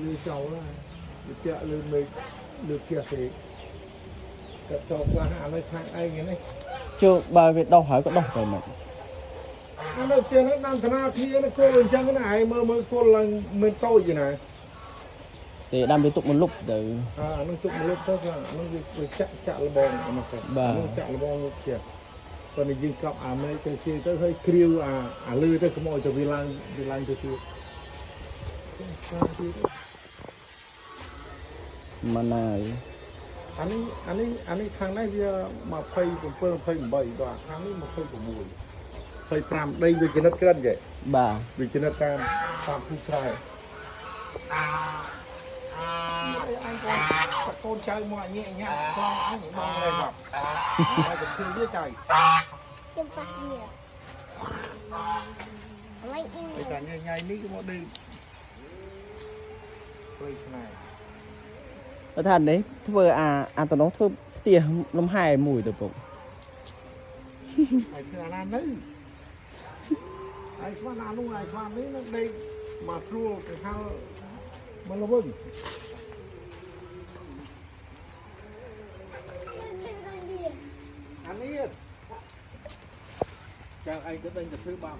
លើចោលហើយវាតាក់លើមេឃលើផ្ទះទេកាត់ចោលខ្លះអានៅខាងឯងនេះ ជើបើវាដោះហើយក៏ដោះទៅមក អានៅផ្ទះហ្នឹងដាំធនាគារនេះគល់អញ្ចឹងណាឯងមើលមើលគល់ឡើងមិនតូចទេណា ទេដាំវាទុកមកលុបទៅ អានឹងទុកមកលុបទៅអានឹងវាចាក់ចាក់លបងអានោះទៅ បាទ នឹងចាក់លបងមកផ្ទះប៉ុន្តែយើងកប់អាមេឃទៅជាទៅហើយគ្រាវអាអាលើទៅកុំឲ្យទៅវាឡើងវាឡើងទៅទៀតតាមទៀត មិនណាយ អានេះអានេះអានេះខាងនេះវា27 28បាទខាងនេះ26 25ដីវាចំណិតក្រិនចេះ បាទ វាចំណិតតាមតាមភូមិស្រែអញកូនកូនចៅមកញ៉ែញ៉ាំខ្លងអញបងហើយបាទហើយទៅធ្វើវាចៅ ខ្ញុំប៉ះវាមិនអ៊ី តែតែញ៉ែញ៉ៃនេះគឺមកដេកព្រៃឆ្នៃ បើថានេះធ្វើអាអាតំណងធ្វើផ្ទះលំហែមួយទៅពុក ហើយធ្វើអាណានៅហើយស្មានអានោះហើយស្មាននេះនឹងដេកមកស្រួលទៅហៅមកល្វឹង អានេះចៅឯងទៅដេញទៅធ្វើបាប